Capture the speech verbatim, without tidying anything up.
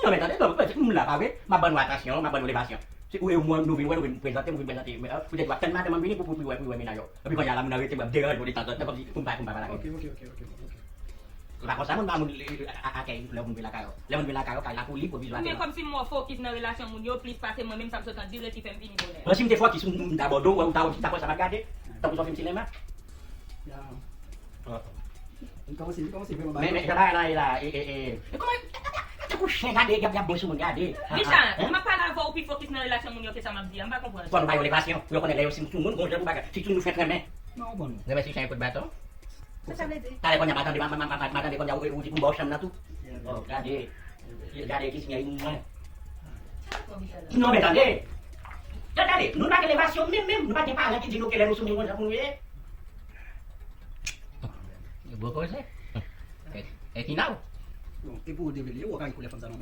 Non, men tande, non, men, m la, pa vre? M ap ban nou atansyon, m ap ban nou levasyon. Se ou e mwen, nou vin wè, nou vin prezante, nou vin prezante. Poutèt w ap tann madanm an vini pou, pou, pou, pou wè, pou wè mennaj ou. Epi kounye a la, moun nan rete, w ap deranje w detanzantan, kòmsi pou m pa, pou m pa pale avè w. Ok, ok, ok, ok, ok. Se pa konsa moun ba moun akèy lè moun vin lakay ou. Lè moun vin lakay ou, kay la pou li, pwovizwa. Men kòmsi m wè w fokis nan relasyon moun yo plis pase mwen menm sa m sot an dire ki fè m vini bonè. Bon, si m te fokis, m ta bò do, ou ta wè sa m ap gade. Tankou sou fim sinema. M kòmanse, m kòmanse vin nan Men, men, jan bagay la ye la, e, e, e. E kòman, tankou chen gade, y ap, y ap bon sou moun gade. Richard, m ap pale avè w ou pi fokis nan relasyon moun yo ke sa m ap di a, m pa konprann. Fò nou ba yo levasyon, pou yo konnen lè yo si sou moun, gon jan pou bagay. Si tou nou fèt renmen. Non, bon. Renmen si chen kout baton. Sa sa vle di? Talè kounye a, m a tande, m a, m a, m a, m a tande kounye a, ou, ou di pou m ba w chanm nan tou. Oh, gade. Gade ki sinyè moun mwen. Sa fò Richard la. Non, men tande. Tande, tande, nou pa gen levasyon menm, menm, nou pa gen paran ki di nou ke lè nou sou moun, gon jan pou nou ye. Bon koze. E, e ki nan ou? Bon, e pou ou devele, ou pa gen koulè fanm sa non,